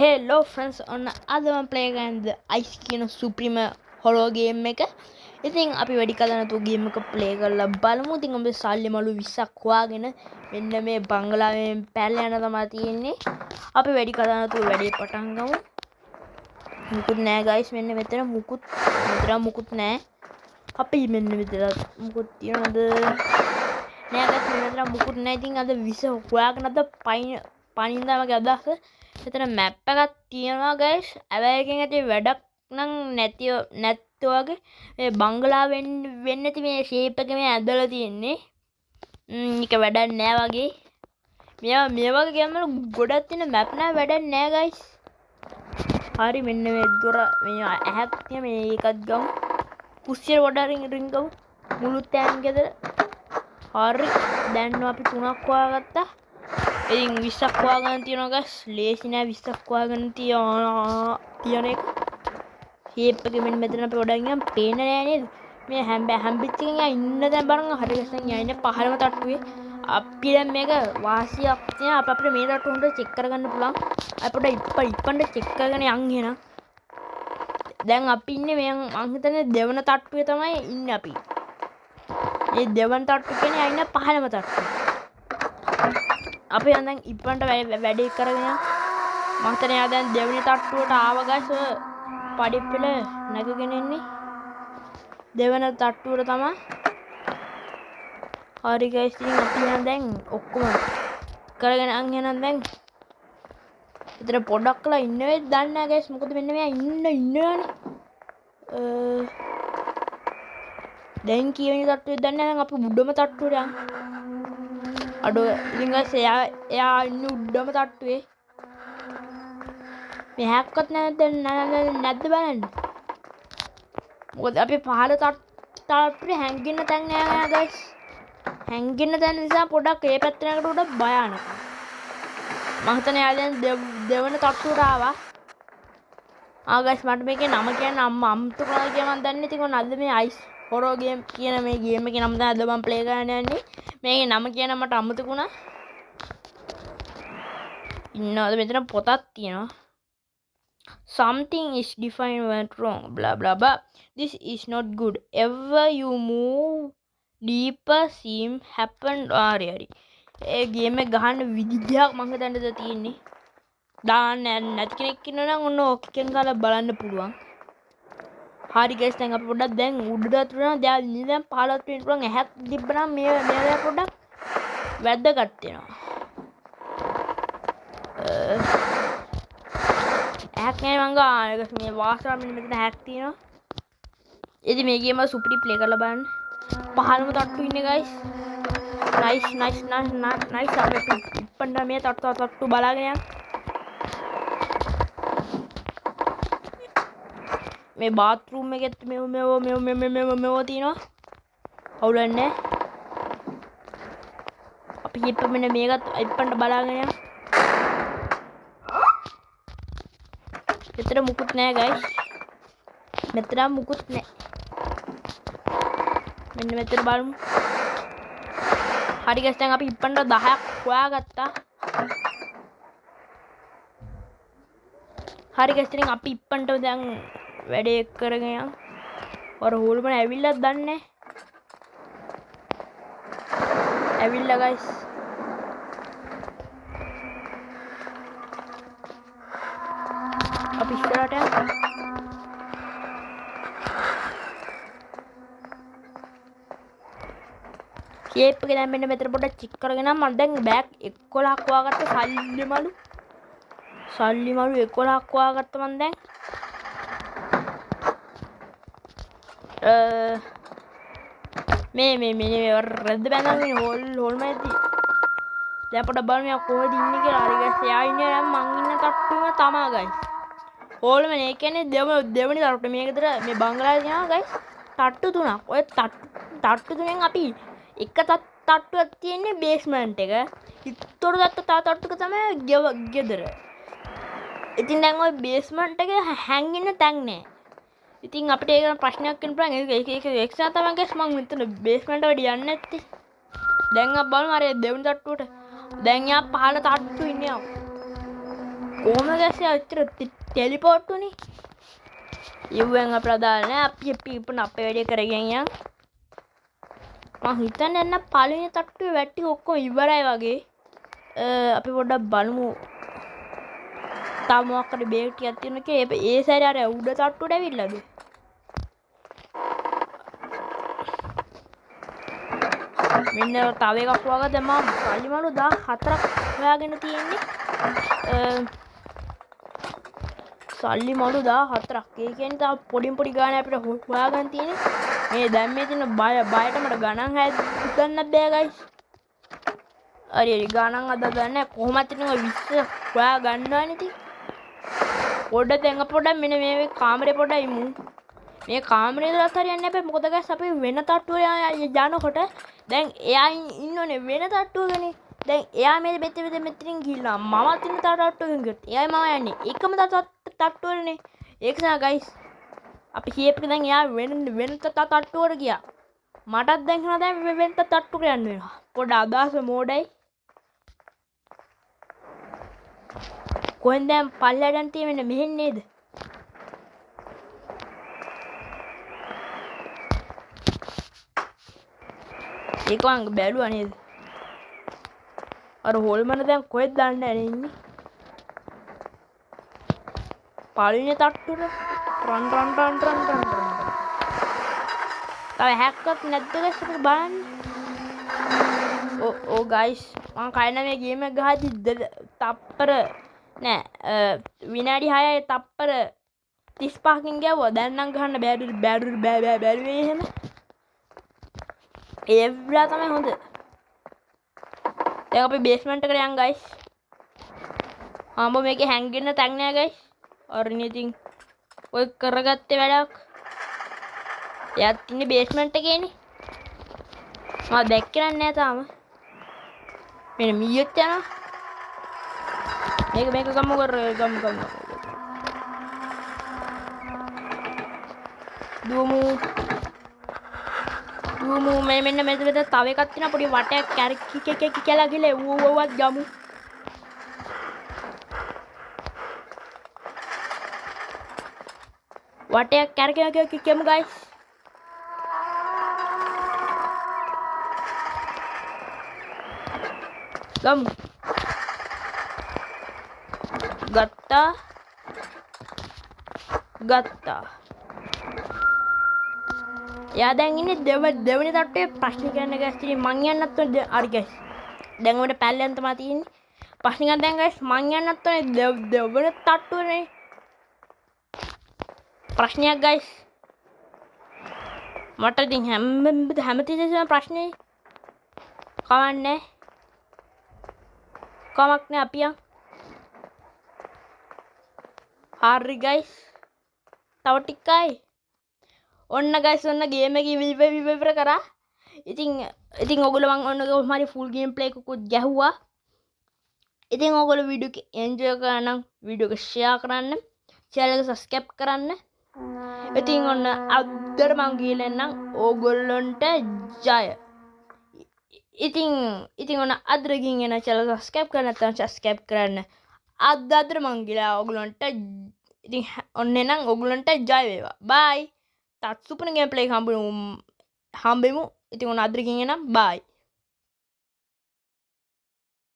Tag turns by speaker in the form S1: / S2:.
S1: Hello friends, ඔන්න අද මම ප්ලේ කරන්නේ The Ice කියන සුපිරිම හොරර් ගේම් එක. ඉතින් අපි වැඩි කතා නැතුව ගේම් එක ප්ලේ කරලා බලමු. ඉතින් අපි සල්ලි මලු 20ක් හොයාගෙන මෙන්න මේ බංගලාවෙන් පැනලා යන තමයි තියෙන්නේ. අපි වැඩි කතා නැතුව වැඩේ පටන් ගමු. මුකුත් නෑ ගයිස්, මෙන්න මෙතන මුකුත්, මෙතන මුකුත් නෑ. අපි මෙන්න මෙතන මුකුත් තියනවද? නෑ ගයිස්, මෙන්න මෙතන මුකුත් නෑ. ඉතින් අද 20 හොයාගෙන අද පනින්න තමයි මගේ අදහස. මෙතන මැප් එකක් තියෙනවා ගයිස්. හැබැයි එකෙන් ඇති වැඩක් නම් නැත්තෝ වගේ. මේ බංගලාව වෙන්න ඇති මේ ෂේප් එක මේ ඇදලා තියෙන්නේ. ඒක වැඩක් නෑ වගේ. මේ වගේ ගේම් වල ගොඩක් තියෙන මැප් නෑ වැඩක් නෑ ගයිස්. හරි, මෙන්න මේ දොර මේ ඇහක් තියෙන මේ එකත් ගමු. කුස්සියට පොඩ්ඩක් රින් ගමු. මුළු තෑන් ගෙදර. හරි, දැන් අපි 3ක් හොයාගත්තා. ඉතින් 20ක් හොයාගන්න තියෙනවා ගයිස්. ලේසි නෑ 20ක් හොයාගන්න තියෙන එක. ෂේප් එක මෙන්න මෙතන අපි පොඩ්ඩක් නිකන් පේන්නේ නෑ නේද? මේ හැම්බිච්ච එකෙන් යා ඉන්න තැන් බලන්න හරි ගස්සන් යා ඉන්නේ පහළම තට්ටුවේ. අපි දැන් මේක වාසියක් තියෙන අපිට මේ තට්ටුව හොඳට චෙක් කරගන්න පුළුවන්. අපි පොඩ්ඩක් ඉප්පන්ට චෙක් කරගෙන යන් එහෙනම්. දැන් අපි ඉන්නේ මේ මං හිතන්නේ දෙවන තට්ටුවේ තමයි ඉන්නේ අපි. මේ දෙවන තට්ටුව කියන්නේ යා ඉන්න පහළම තට්ටුව. අපි දැන් ඉප්පන්ට වැඩේ කරගෙන යන්. මං හිතන්නේ යා දැන් දෙවෙනි තට්ටුවට ආව ගයිස්. ඔය පඩිපෙළ නැගගෙන එන්නේ දෙවන තට්ටුවට තමයි. හරි ගයිස්, ඉතින් අපි යන දැන් ඔක්කොම කරගෙන යන් එහෙනම් දැන්. විතර පොඩක් වෙලා ඉන්න වෙයිද දන්නේ නෑ ගයිස්. මොකද මෙන්න මෙයා ඉන්නවනේ. දැන් කියවෙන තට්ටුවේ දන්නේ නෑ. දැන් අපි උඩම තට්ටුවට යන්. අඩෝ ඉතින් ගයිස්, එයා ඉන්නේ උඩම තට්ටුවේ. මේ හැක්කත් නැද්ද බලන්න. මොකද අපි පහළ තට්ටුවේ හැංගෙන්න තැන් නෑ නෑ ගයිස්. හැංගෙන්න තැන් නිසා පොඩක් ඒ පැත්තට යනකොට උඩ භයානකයි. මං හිතන්නේ එයා දැන් දෙවන තට්ටුවට ආවා. ගයිස්, මට මේකේ නම කියන්න අම්මා අම්තුකා කියලා මං දන්නේ. ඉතින් ඔන්න අද මේ අයිස් හොරර් ගේම් කියන මේ ගේම් එකේ නම තමයි අද මං ප්ලේ කරන්න යන්නේ. මේකේ නම කියන්න මට අමතක වුණා. ඉන්නවද මෙතන පොතක් තියෙනවා. Something is defined went wrong, blah blah blah. This is not good. Ever you move deeper seem happened. හරි හරි. ඒ ගේම් එක ගහන්න විදිහක් මං හිතන්නේ දැන් තියෙන්නේ. දාන්න නැති කෙනෙක් ඉන්නවා නම් ඔන්න ඕක එකෙන් ගාලා බලන්න පුළුවන්. හරි ගයිස්, දැන් අපි පොඩ්ඩක් දැන් උඩට යනවා. දැන් ඉතින් දැන් පහළට වෙන්න පුළුවන්. ඇහක් තිබ්බනම් මේ වෙලාව පොඩ්ඩක් වැදගත් වෙනවා. ඇහක් නෑ මං ගා. ඒක මේ වාසනාව මෙන්න මෙතන ඇහක් තියෙනවා. ඉතින් මේ ගේම සුපිරි ප්ලේ කරලා බලන්න. පහළම තට්ටු ඉන්නේ guys. Nice nice nice nice. අපි ඉප්පන්න මේ තට්ටු බලාගෙන යන්න. මේ බාත්රූම් එකෙත් මෙව මෙව මෙව මෙව මෙව මෙව තියෙනවා. අවුලක් නෑ. අපි ඉප්ප මෙන්න මේකත් ඉප්පන්න බලාගෙන යන්න. මෙතන මුකුත් නෑ ගයිස්. මෙතන මුකුත් නෑ. මෙන්න මෙතන බලමු. හරි ගයිස්, දැන් අපි ඉප්පන්න 10ක් හොයාගත්තා. හරි ගයිස්, ඉතින් අපි ඉප්පන්ට දැන් වැඩේ කරගෙන යන්. ඔර හොල්මන ඇවිල්ලාත් දන්නේ නෑ. ඇවිල්ලා ගයිස්. අපි ඉස්සරහට යමු. ෂේප් එක දැන් මෙන්න මෙතන පොඩ්ඩක් චෙක් කරගෙන යන්න. මම දැන් බෑග් 11ක් හොයාගත්ත. සල්ලි මලු. සල්ලි මලු 11ක් හොයාගත්ත මං දැන්. මේ මේ මේ මේ රෙද්ද බැඳන් ඉන්නේ හොල්ම ඇති. දැන් පොඩ්ඩක් බලමු යා කොහෙද ඉන්නේ කියලා. හරි ගයිස්, එයා ඉන්නේ නම් මං ඉන්න තට්ටුවම තමා ගයිස්. හොල්ම නේ, ඒ කියන්නේ දෙවනි තට්ටුව. මේ ගෙදර මේ බංගලාවේ තියෙනවා ගයිස් තට්ටු තුනක්. ඔය තට්ටු තුනෙන් අපි එක තට්ටුවක් තියෙන්නේ බේස්මන්ට් එක. ඉතුරු තව තට්ටුක තමයි ගෙදර. ඉතින් දැන් ඔය බේස්මන්ට් එක හැංගෙන්න තැන් නෑ. ඉතින් අපිට ඒක ප්‍රශ්නයක් වෙන්න පුළුවන්. ඒක නිසා තමයි ගයිස් මං මෙතන බේස්මන්ට් වලට යන්නේ නැත්තේ. දැන් අපි බලමු අර දෙවනි තට්ටුවට. දැන් යා පහළ තට්ටු ඉන්නේ ආ. කොහොමද ගයිස් ඔච්චර ටෙලිපෝට් වුනේ? යුවෙන් අපිට අදාළ නෑ. අපි අපි ඉපන අපේ වැඩේ කරගෙන යන්. මං හිතන්නේ එන්න පළවෙනි තට්ටුවේ වැට් ටික ඔක්කොම ඉවරයි වගේ. අපි පොඩ්ඩක් බලමු. තව මොකක් හරි බේක් ටිකක් තියෙනවා කියලා. ඒ සැරේ අර උඩ තට්ටුවට ඇවිල්ලාද? මෙන්න තව එකක් හොයාගත්තා. දැන් මම සල්ලි මාළු 14ක් හොයාගෙන තියෙන්නේ. සල්ලි මාළු 14ක්. ඒ කියන්නේ තව පොඩි පොඩි ගාණ අපිට හොයාගන්න තියෙන්නේ. මේ දැන් මේ තියෙන බයට මට ගණන් හදන්න බෑ ගයිස්. හරි හරි ගණන් හදා ගන්න. කොහොමත් ඉතින් ඔය 20 හොයා ගන්නවනේ ඉතින්. පොඩ්ඩක් දැන් අපි පොඩ්ඩක් මෙන්න මේ කාමරේ පොඩ්ඩක් ඉමු. මේ කාමරේ ඉඳලත් හරියන්නේ නැහැ. මොකද ගයිස් අපි වෙන තට්ටුව යනකොට දැන් එයා ඉන්නෝනේ වෙන තට්ටුවකනේ. දැන් එයා මේ මෙතන මෙතන මෙතනින් ගිහිල්ලා මමත් ඉන්න තව තට්ටුවකින් ගියොත් එයායි මම යන්නේ එකම තට්ටුවටනේ. ඒක නිසා ගයිස් අපි කියපු එක දැන් එයා වෙන තට්ටුවට ගියා. මටත් දැන් හිතෙනවා දැන් වෙන තට්ටුවකට යන්න වෙනවා. පොඩ අදහස මෝඩයි. කොහෙන්ද දැන් පල්ලෙහාට යන්න තියෙන්නේ? මෙන්න මෙහෙන් නේද? ඒක මං බැලුවා නේද? අර හොල්මන දැන් කොහෙද දන්නේ නැහැ ඉන්නේ. පළවෙනි තට්ටුවට රන් රන් රන් රන් රන් රන්. තව හැක්කක් නැද්ද ගයිස් අපිට බලන්න. ඔව් ගයිස් මං කලින් මේ ගේම් එක ගහද්දි තප්පර නෑ, විනාඩි 6යි තප්පර 35කින් ගැව්වා. දැන් නම් ගහන්න බැරි බැරි බැරි බැරි වෙයි එහෙම. ඒ වෙලාව තමයි හොඳ. දැන් අපි බේස්මන්ට් එකට යන් ගයිස්. ආඹ මේකේ හැංගෙන්න තැන් නෑ ගයිස්. අරනේ ඉතින් ඔය කරගත්තේ වැඩක්. එයාත් ඉන්නේ බේස්මන්ට් එකේනේ. මම දැක්කේ නෑ තාම. මෙන්න මීයොත් යනවා. මේක ගමු කර, ගමු, ගමු, ගමු. දුවමු. දුවමු. මෙන්න මෙතන තව එකක් තියෙනවා පොඩි වටයක් කැරකි කියලා ගිහලා ඌ ඌවත් ගමු. වටයක් කැරකි කියමු ගයිස්. ගමු. ගත්තා. ගත්තා. එයා දැන් ඉන්නේ දෙවෙනි තට්ටුවේ ප්‍රශ්න කරන ගයිස්. ඉතින් මං යන්නත් ඕනේ හරි ගයිස්. දැන් ඔයාලට පැල්ලෙන් තමයි තියෙන්නේ. ප්‍රශ්න කරන දැන් ගයිස් මං යන්නත් ඕනේ දෙවෙනි තට්ටුවනේ. ප්‍රශ්නයක් ගයිස්. මට ඉතින් හැම තිස්සෙම ප්‍රශ්නේ. කමන්නේ. කමක් නෑ අපි යන්. හරි ගයිස්. තව ටිකයි. ඔන්න ගයිස් ඔන්න ගේම් එක ඉවර කරා. ඉතින් ඔයගොල්ලෝ මං ඔන්න කොහොම හරි ෆුල් ගේම් ප්ලේ එකකුත් ගැහුවා. ඉතින් ඔයගොල්ලෝ වීඩියෝ එක එන්ජොයි කරා නම් වීඩියෝ එක ෂෙයා කරන්න, චැනල් එක සබ්ස්ක්‍රයිබ් කරන්න. ඉතින් ඔන්න අදට මං ගිහලා එන්නම්. ඕගොල්ලන්ට ජය. ඉතින් ඔන්න අදට ගිහින් එන චැනල් එක සබ්ස්ක්‍රයිබ් කරන්න නැත්නම් සබ්ස්ක්‍රයිබ් කරන්න. අද අදට මං ගිහලා ඔයගොල්ලන්ට ඉතින් ඔන්න එනම් ඔයගොල්ලන්ට ජය වේවා. බයි. තත් සුපිරි ගේම් ප්ලේ හම්බෙමු. ඉතින් ඔන්න අදට ගිහින් එනම් බයි.